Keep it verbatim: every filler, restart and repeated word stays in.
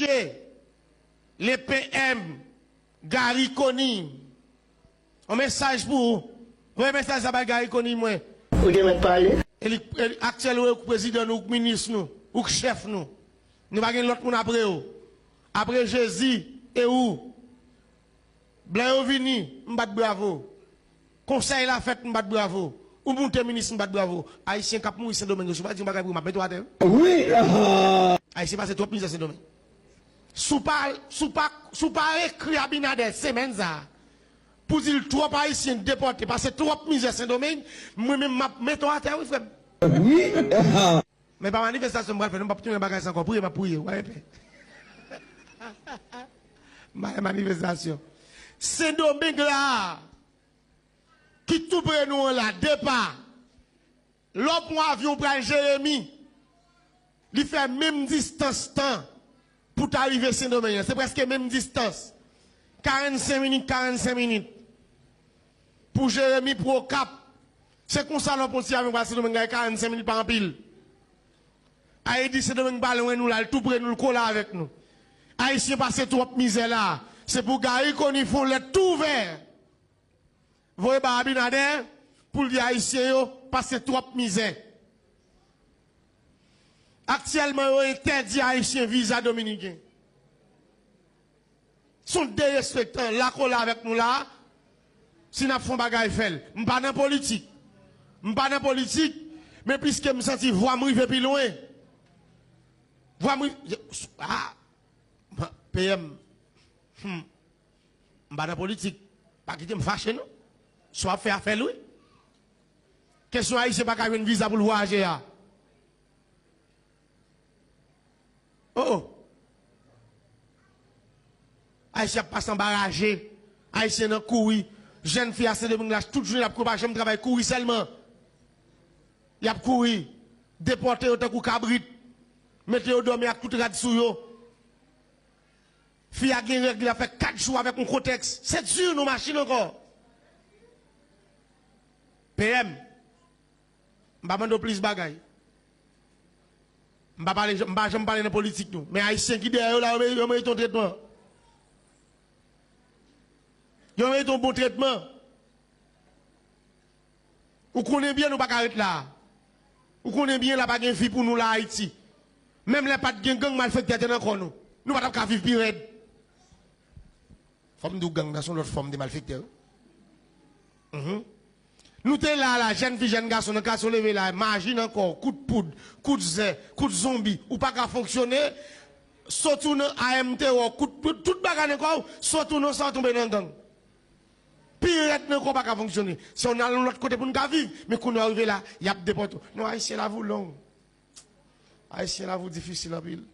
E le P M Garry Conille, yon mesaj pou ou. Voye mesaj sa bay Garry Conille mwen. Ou te mèt pale. E li, e li aktyèl ou, ou k prezidan nou, ou k minis nou, ou k chèf nou. Nou pa gen lòt moun apre ou. Apre Jezi e ou. Blan yo vini, m bat bravo. Konsèy la fèt, m bat bravo. Ou moute minis, m bat bravo. Ayisyen k ap mouri Sendomeng yo, si w pa di yon bagay pou yo, m ap mete w atè, wi. Wi, ah. Ayisyen pase twòp mizè Sendomeng. Si w pa, si w pa, si w pa ekri Abinader semèn sa a, pou di l twòp Ayisyen depòte, pase twòp mizè Sendomeng, mwen menm m ap mete w atè, wi, frè m. Wi, ah. Men pa manifestasyon m pral fè, non, m p ap tounen bagay sa ankò. Priye, m ap priye, w pa gen pè. M pa fè manifestasyon. Sendomeng la, ki tou pre nou an la, depa. Lè w pran avyon w pral Jeremi, li fè menm distans tan pou ta rive Sendomeng an. Se prèske menm distans. Karannsenk minit, karannsenk minit. Pou Jeremi, pou Okap. Se konsa lè w pran ti avyon pral Sendomeng la, e karannsenk minit pa anpil. Ayiti, Sendomeng pa lwen nou la, l tou pre nou, l kole avèk nou. Ayisyen pase twòp mizè la. Se pou Garry Conille fè yon lèt tou ouvè. Voye ba Abinader pou l di Ayisyen yo pase twòp mizè. Aktyèlman, yo entèdi Ayisyen viza dominiken. Se yon derespektan, la kole avèk nou la, si n ap fè yon bagay, fè l. M pa nan politik. M pa nan politik, men piske m santi vwa m rive pi lwen. Vwa m rive, ah, P M, hmm, m pa nan politik. Pa kite m fache, non. Sa w ap fè a, fè l, wi. Kesyon Ayisyen pa ka jwenn viza pou l vwayaje a. Oh, oh. Ayisyen ap pase anba raje. Ayisyen nan kouri. Jèn fi a Sendomeng la, tout jounen l ap kouri, pa janm travay, kouri sèlman. Y ap kouri. Depòte yo tankou kabrit. Mete yo dòmi ak tout rad sou yo. Fi a gen règ, li ap fè kat jou avèk yon kotèks. Se di nou machin ankò. P M, m pa mande w plis bagay. M pa pale, m pa janm pale nan politik, non. Men Ayisyen ki dèyè yo la, yo merite, yo merite yon tretman. Yo merite yon bon tretman. Ou konnen byen nou pa ka ret la. Ou konnen byen la pa gen vi pou nou la Ayiti. Menm lè pa t gen gang, malfektè te nan kò nou. Nou pa t ap ka viv pi rèd. Fò m di w, gang nan se yon lòt fòm de malfektè, wi. Mhm. Nou te la, la, jèn fi, jèn gason, nan katye w leve la, majin ankò, kout poud, kout zè, kout zonbi, ou pa ka fonksyone, sot ou nan A M T wè w, kout, tout, tout bagay nan kò w, sot ou nan sa w tonbe nan gang. Pi rèd nan kò w pa ka fonksyone. Se w nan yon lòt kote pou n ka viv, men kounye a w rive la, y ap depòte w. Non, Ayisyen, lavi w long. Ayisyen, lavi w difisil anpil.